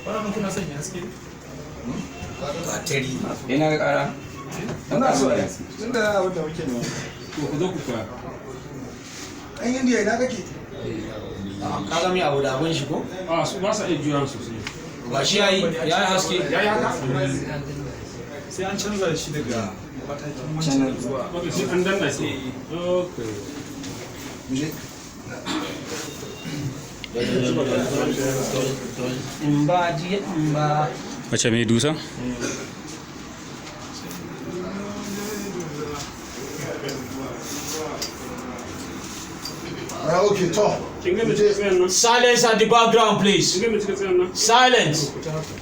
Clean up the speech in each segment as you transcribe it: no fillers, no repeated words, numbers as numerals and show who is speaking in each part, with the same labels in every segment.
Speaker 1: Wannan kuna son ya haske?
Speaker 2: Gatari.
Speaker 3: Ina ga ƙara.
Speaker 4: Muna so ai. Tun da abin da muke nema.
Speaker 1: To ku zo ku koya.
Speaker 4: Ɗan Indiya, ina kake?
Speaker 2: Ka ga mai abu da abun shi ko?
Speaker 1: A su ba sa iya juya sosai.
Speaker 2: Ba shi yayi haske.
Speaker 1: Yayi haka?
Speaker 5: Sai an canza shi daga matakin wancan zuwa
Speaker 1: Ok, sai an danna shi. Okay.
Speaker 4: Muje.
Speaker 2: In ba ji in ba.
Speaker 6: Wace mai dusa?
Speaker 4: Ah, okay, to.
Speaker 1: Kin ga me kika tsayan nan?
Speaker 2: Silence at the background, please.
Speaker 1: Kin ga me kika tsayan nan?
Speaker 2: Silence.
Speaker 1: Ku ta haka.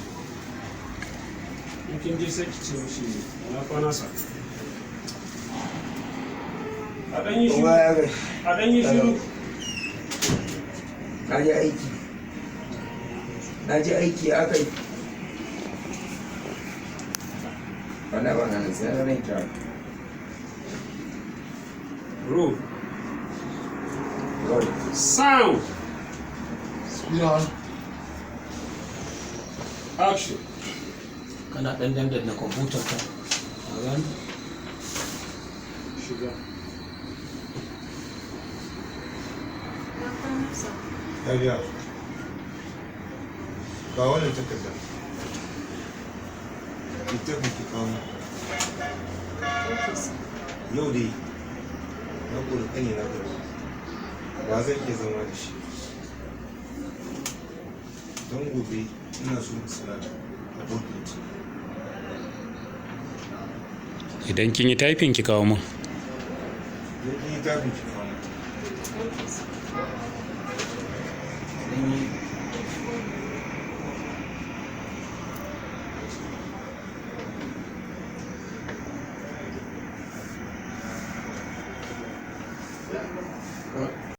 Speaker 1: In kin je sai ki ce mishi na kwana sa. A ɗan yi shiru.
Speaker 3: Wa ya ga.
Speaker 1: A ɗan yi shiru.
Speaker 3: Na je aiki. Na je aiki aka yi. Wannan ba nan sai na kira.
Speaker 1: Roll.
Speaker 3: Roll.
Speaker 1: Sound.
Speaker 4: Speed on.
Speaker 1: Action.
Speaker 2: Kana dan dandan na kwamfutar ka. Ka gani?
Speaker 1: Shiga.
Speaker 7: Na kwana, sir.
Speaker 4: Lafiya. Ga wannan takarda. Littafin ki kawo min.
Speaker 7: Okay, sir.
Speaker 4: Yau dai na kori ƙani na gaba. Ba zan iya zama da shi. Don gobe ina so in sanar appointment.
Speaker 6: Idan kin yi typing ki kawo min.
Speaker 4: Idan kin yi typing ki kawo min.
Speaker 7: Okay.